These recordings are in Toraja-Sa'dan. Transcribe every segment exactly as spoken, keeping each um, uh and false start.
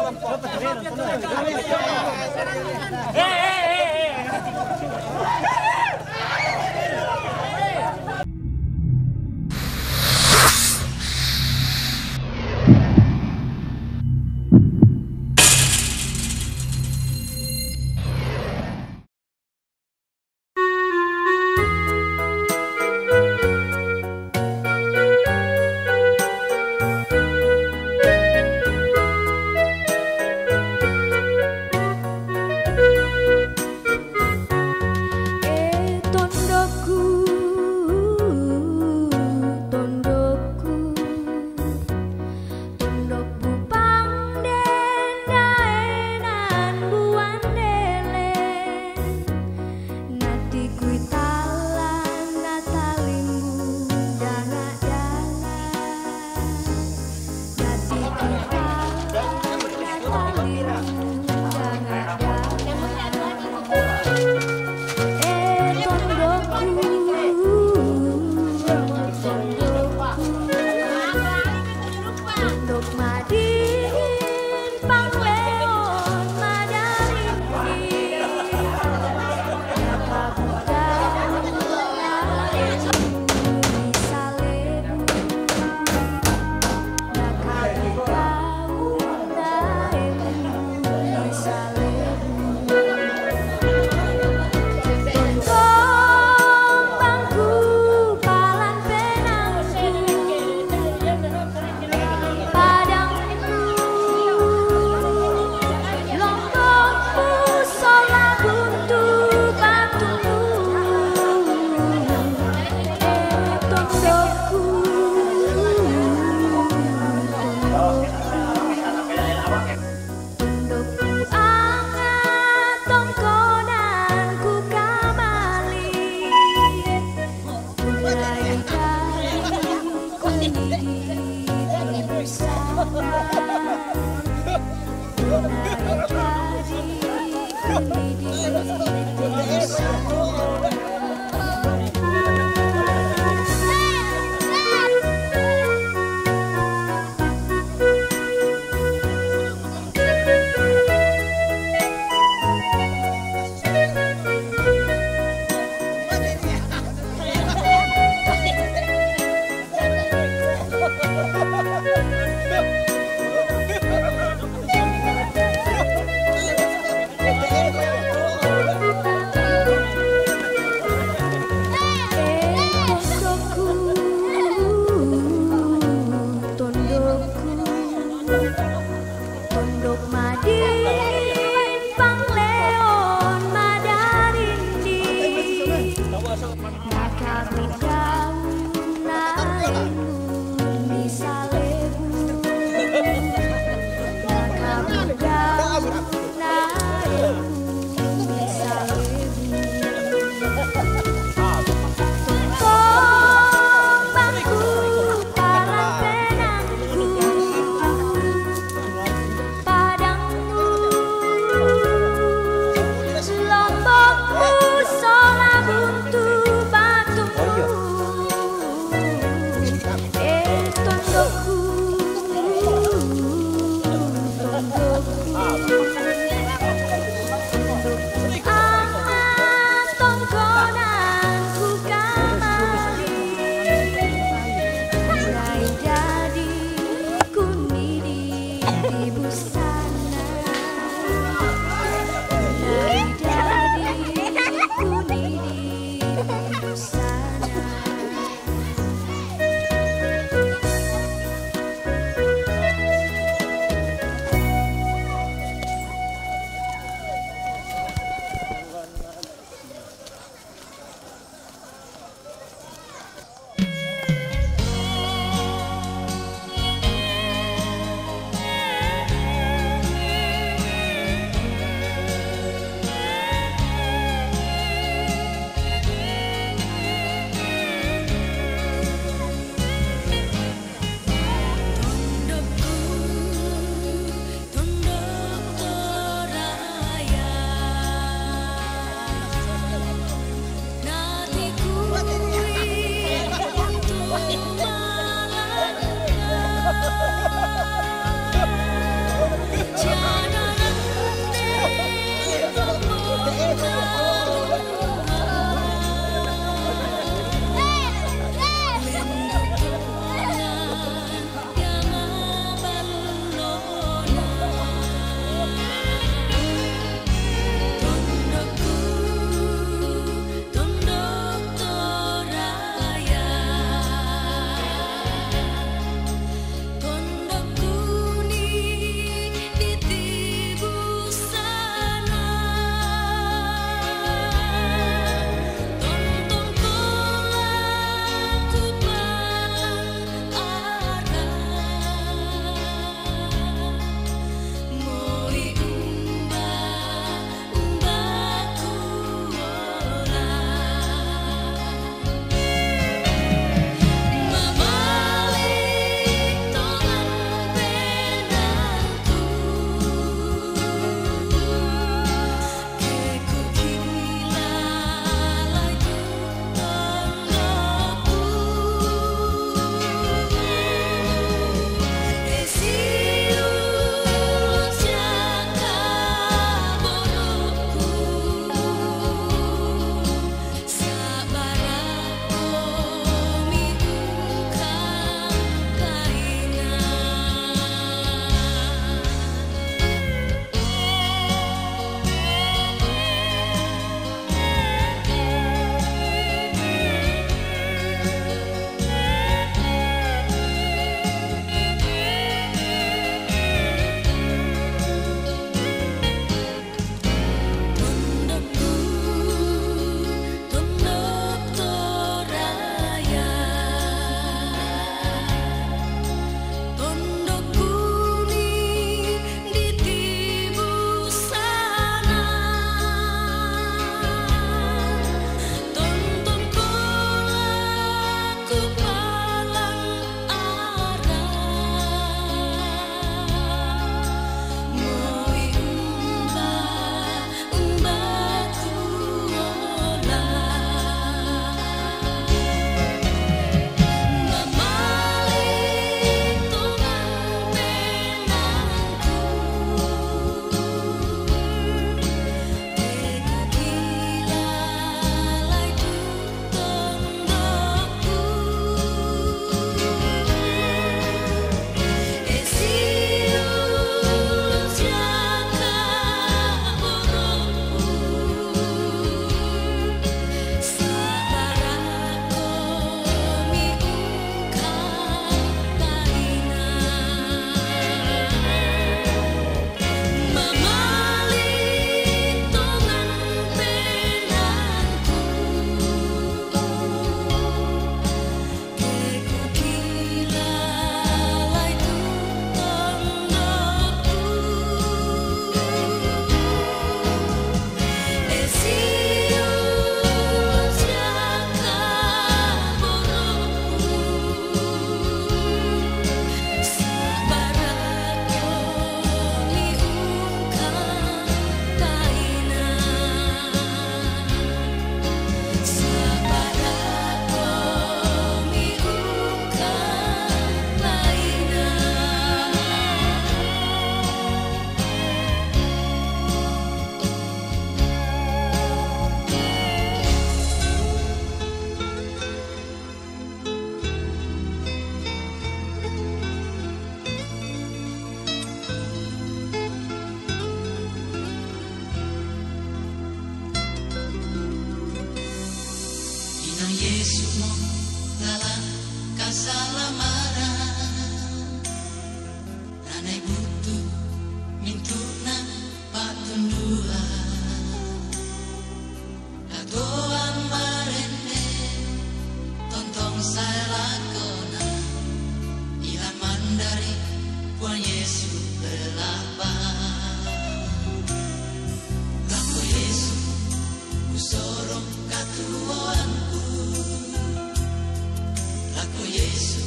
Eh, tondokku, tondokku, tondok bupang dendaenan buan delen. Nati kuitalan natalimbu dangak-dangak. Yesu mo lalan kasalamaran, nanai butu mintu'na patunduan. Katoan marende, tontong sai lakona, ilan mandari Puang Yesu pelapa. Lako Yesu kusorong katuoanku, lako Yesu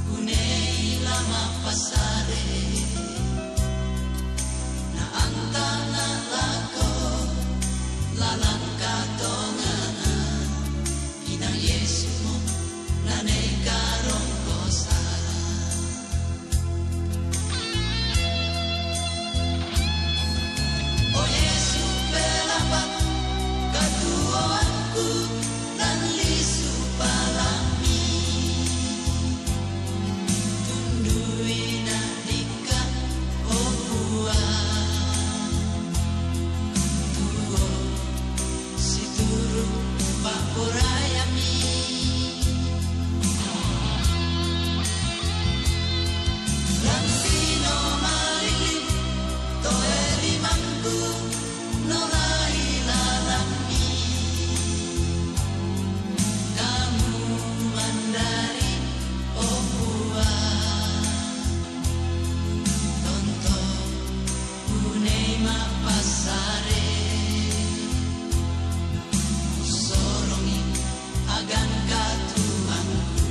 kunei lama pasare, na antana lako lalan katonganan, inang Yesu mo naneka rongkosa. O Yesu pelapat katuoanku, dan lisu palami. Tundui na dika, o Puang, tuo situru paporaiami. Lantino malili, toe limangku, nolai lalanmi. Kamu mandari, o Puang, tonto kunei mapasare, kusorongi agan katuoanku.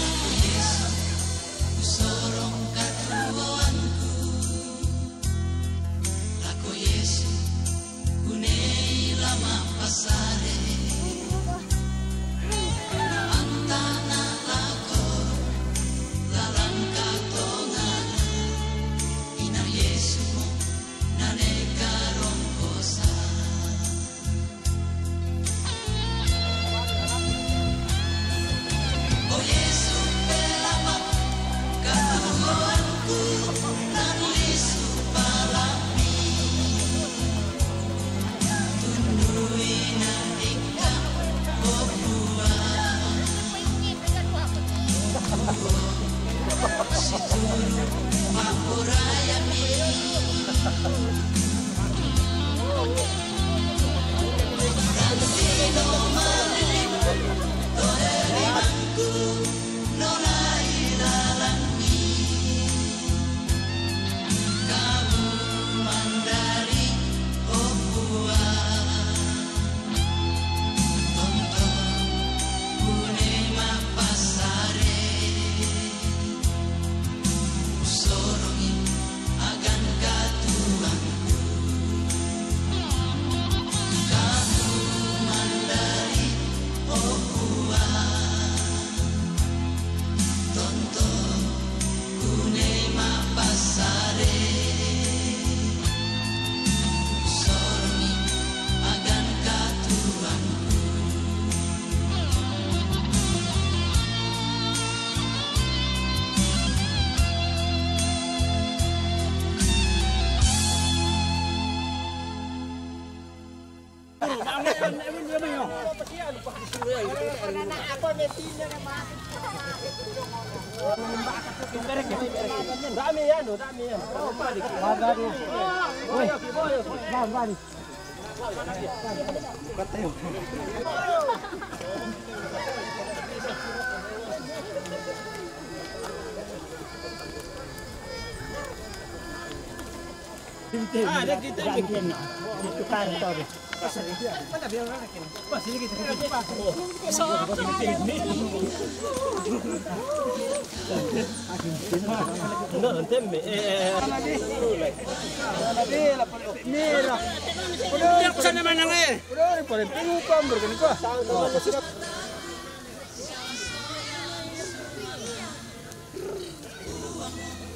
Lako Yesu kusorong katuoanku, lako Yesu kunei lama pasare, antana lako lalan katonganan, inang Yesu mo naneka rongkosa. O Yesu pelapat katuoanku, nan lisu palami. Tundui na dika, o Puang, tuo situru paporaiami. Kusorongi agan katuoanku, kamu mandari, o Puang, tonto kunei mapasare, kusorongi agan katuoanku.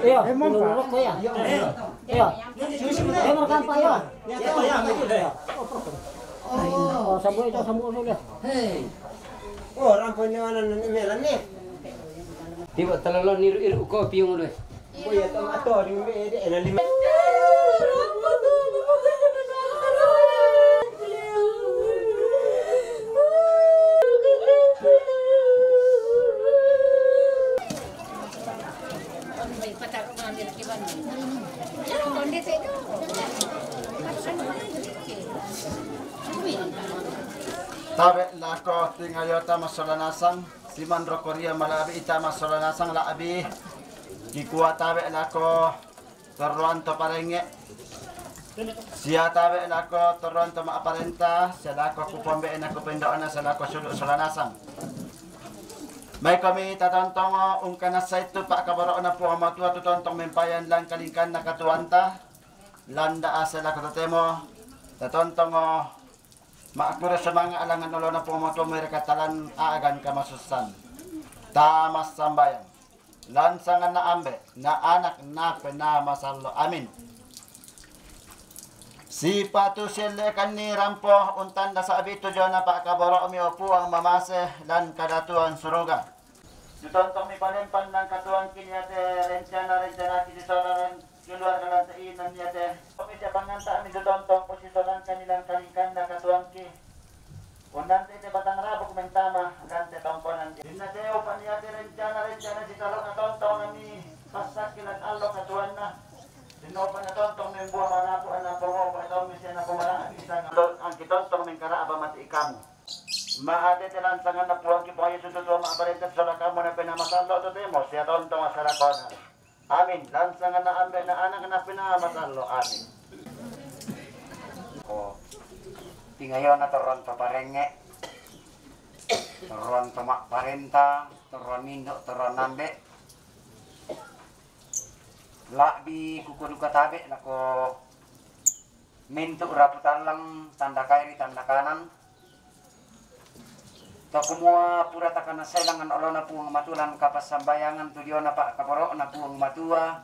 Iya, eh, mau rokok ya? Iya. Iya. Iya, mau kan, Pak, ya? Iya, iya, betul, ya. Oh, sambung itu, sambung dulu, ya. Hei. Oh, rampoknya mana nih, Melan nih? Tiba telolo niru-iru kopi yang udah. Oh, iya, tong atau di ngombe, eh, di, eh, lima. Tabe' lako tingayota massola nasang, siman roko ria malabi ita massola nasang labi. Kikua tabe' lako torroanto parengnge'. Sia tabe' lako torroanto ma'parenta, sia lako kupombe'na kupendo'na, sia lako sulu' sola nasang. Maikomi tatontongo ungkanassai tu pa'kaboro'na Puang Matua tu tontong mempayan lan kalingkanna katuoanta, landa ase lako totemo tatontongo ma'kure sumanga' langngan olona Puang Matua mereka talan a'gan kamasussan. Tamassambayang. Lan sanganna Ambe', na Anak, na Penaa Masallo'. Amin. Sipatu sielle'kanni rampo untanda sa'bi tu jona pa'kaboro'mi, o Puang mamase lan kadatuan suruga. Tutontong mipalempan lan katuoangki niate rencana-rencana ki sisola lan keluarga lan te inan niate. Pamija panganta'mi tutontong posisolangkanni lan kalingkanna katuoangki. Unnante te batang rabuk mentama lan te tongkonan. Inna te upa niate rencana-rencana sitalo na tontong nami passakki lan allo katuoanna. Inna upa na tontong membua marapu anna pongo pa tommi sia na pomana bisa angki tontong mengkara apa mati ikamu. Maha te te lan sanganna Puangki Puang Yesus tu tua ma'parenta sola kamu na Penaa Masallo' totemo sia tontong assarakona. Amin. Lan sanganna Ambe', na Anak, na Penaa Masallo'. Amin. Ko tingayona torroanto parengnge', torroanto ma'parenta, torroan indo', torroan ambe'. La'bi kukuduka tabe' lako mintu' rapu tallang tanda kairi tanda kanan. To kumua pura takanassai langngan olona Puang Matua lan kapassambayangan tu diona pa'kaboro'na Puang Matua,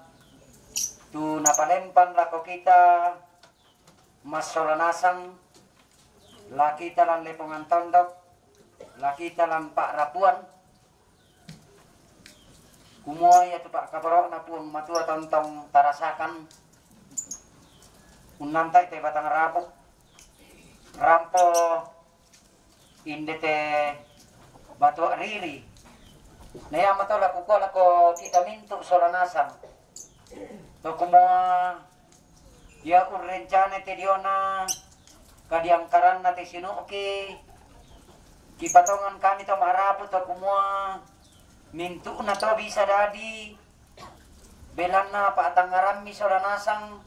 tu napalempan lako kita massola nasang, la kita lan lepongan tondok, la kita lan pa'rapuan, kumua iatu pa'kaboro'na Puang Matua tontong tarasakan, unnanta'i te batang rabuk, rampo inde te batua riri. Na iamoto la kukua lako kita mintu' sola nasang. To kumua ia urrencana te diona kadiangkaranna te sinu'ki, kipatongan kami to ma'rapu to kumua mintu'na to bisa dadi, belanna pa'tangngarammi sola nasang,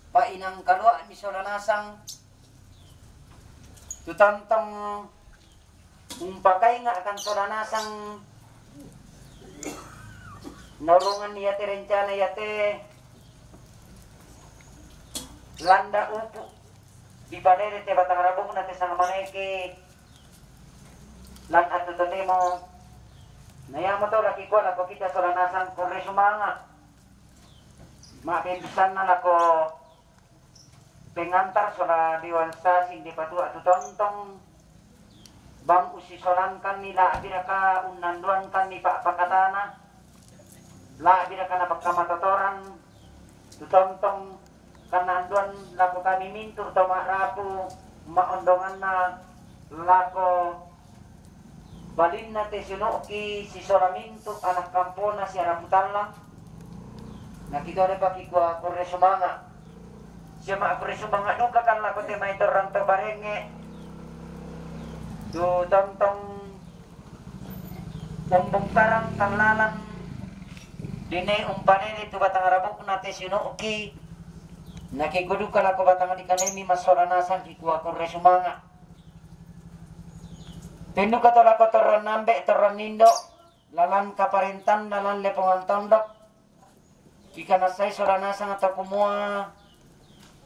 pa'inang kalua'mi sola nasang, tu tontong umpakainga'kan sola nasang naurungan iate rencana iate landa upu' dipadede te batang rabukna te sangmaneke lan attu totemo. Na iamoto la kikua lako kita sola nasang kurre sumanga'. Ma'pempisanna lako pengantar sola dewan sasing dipatua tu tontong bang ussisolangkanni la'biraka unnanduangkanni pa'pakatana, la'biraka napakkamatotoran tu tontong kannanduan lako kami mintu' to ma'rapu ma'ondonganna lako balinna te sinu'ki sisola mintu' ana' kampona sia rapu tallang. Nakitodapa kikua kurre sumanga'. Sia ma'kurre sumanga' dukakan lako te mai torroanto parengnge' tu tontong umbongkarangkan lalan dinai umpadede tu batang rabukna te sinu'ki. Nakikua duka lako batang dikanaimmi massola nasang kikua kurre sumanga'. Tenduka to lako torroan ambe', torroan indo', lalan kaparentanna lan lepongan tondok. Kikanassai sola nasang to kumua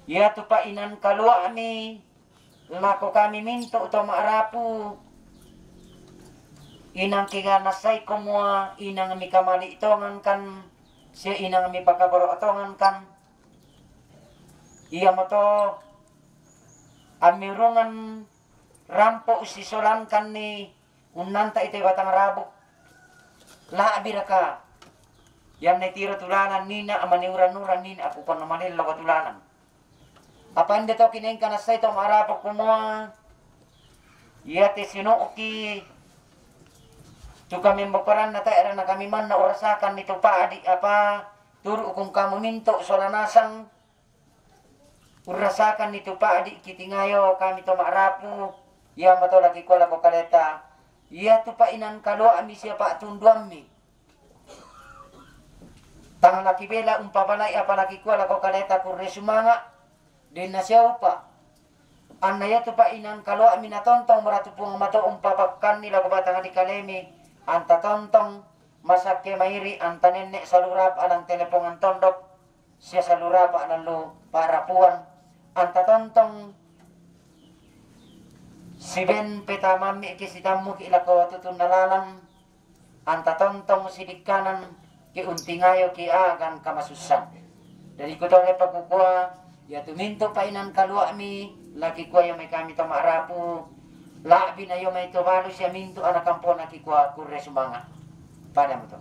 iatu pa'inang kalua'mi lako kami mintu' to ma'rapu. Inang kikanassai kumua inang mikamali' tongankan sia inang mipakaboro' tongankan. Iamoto ammiurungan rampo ussisolangkanni unnanta'i te batang rabuk. La'biraka ianna tiro tulanan nina maniuran-uran nina aku kono malello tulanan. Apa inde to kinaingkanassai to ma'rapu kumua iate sinu'ki tu kami mbokoranna tae'ra na kami manna urasakanni tu pa'di' apa turu' kung kamu mintu' sola nasang. Urrasakanni tu pa'di' kitingayo kami to ma'rapu, Iyamoto lakikua lako kaleta, iyatu pa'inan kalua'mi siya pa'tunduammi. Tang lakibela umpapala'i apa lakikua lako kaleta kurre sumanga', denna siya upa'. Anna iyatu pa'inan kalua'mi natontong maratu Puang mato umpapakkanni lako batang dikalemi, anta tontong masakke mairi', anta nenne' salurapa' alang telepongan tondok, siya salurapa' lallu pa'rapuan, anta tontong siben petamammi ki sitammuki lako tutunna lalang, anta tontong sidikkanan ki untingayo ki agan kamasussan. Jadi kutole pakukua, iyatu mintu' pa'inan kalua'mi lakikua iyo mai kami to ma'rapu, la'bi na iyo mai to balu siya mintu' ana' kampona kikua kurre sumanga'. Pada muto.